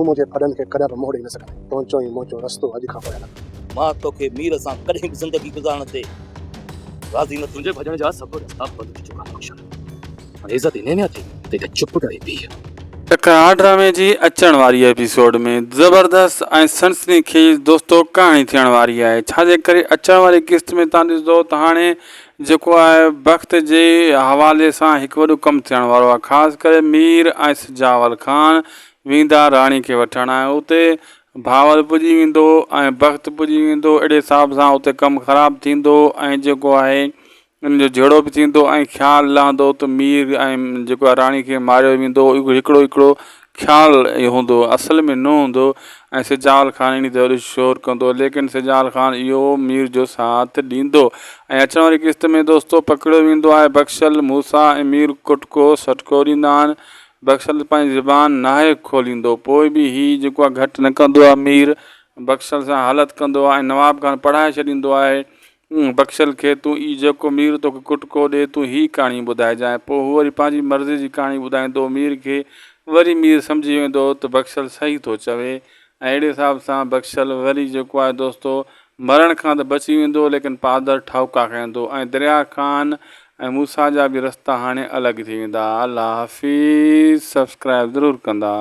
تون منهنجي ڦڏن کي ڪڏهن به منهن ڏئي نه سگهندين. تنهنجو ۽ منهنجو رستو اڄ کان پوء الڳ. مان توکي مير سان ڪڏهن به زندگي گذارڻ تي راضي نه. تنهنجي ڀڄڻ جا سڀ رستا بند ٿي چڪا آهن بخشل. هاڻي عزت انهيء ۾ اٿئي ته هتي چپ ڪري بيهه. تڪرار ڊرامي جي اچڻ واري ايپيسوڊ ۾ زبردست ۽ سنسني خيز دوستو ڪهاڻي ٿيڻ واري آهي ڇا جي ڪري اچڻ واري قسط ۾ تان ڏسندو ته هاڻي جيڪو آهي بخت جي حوالي سان هڪ وڏو ڪم ٿيڻ وارو آهي خاص ڪري مير ۽ سجاول خان ويندا راڻي کي وٺڻ ۽ اتي بھاول پڄي ويندو ۽ بخت پڄي ويندو اهڙي حساب سان اتي ڪم خراب ٿيندو ۽ جيڪو آهي ان جو جهيڙو به ٿيندو ۽ خيال لهندو ته مير ۽ جيڪو آهي راڻي کي ماريو ويندو اهو هڪڙو هڪڙو خيال هوندو اصل ۾ نه هوندو ۽ سجاول خان ان تي وڏو شور ڪندو ليڪن سجاول خان اهو مير جو ساٿ ڏيندو ۽ اچڻ واري قسط ۾ دوستو پڪڙيو ويندو آهي بخشل موسيٰ ۽ مير ڪٽڪو سٽڪو ڏيندا آهن بخشل پنهنجي زبان ناهي کوليندو پوء به هي جيڪو آهي گهٽ نه ڪندو آهي مير بخشل سان هلت ڪندو آهي ۽ نواب خان پڙهائي ڇڏيندو آهي بخشل کي تون ئي جيڪو مير توکي ڪٽڪو ڏي تون هي ڪهاڻي ٻڌائجانء. پوء هو وري پنهنجي مرضي جي ڪهاڻي ٻڌائيندو مير کي. وري مير سمجهي ويندو ته بخشل صحيح ٿو چوي ۽ اهڙي حساب سان بخشل وري جيڪو آهي دوستو مرڻ کان ته بچي ويندو ليڪن پادر ٺاهوڪا کائيندو ۽ دريا خان ۽ موسيٰ جا به رستا هاڻي الڳ ٿي ويندا. الله حافظ سبسڪرائب ضرور ڪندا.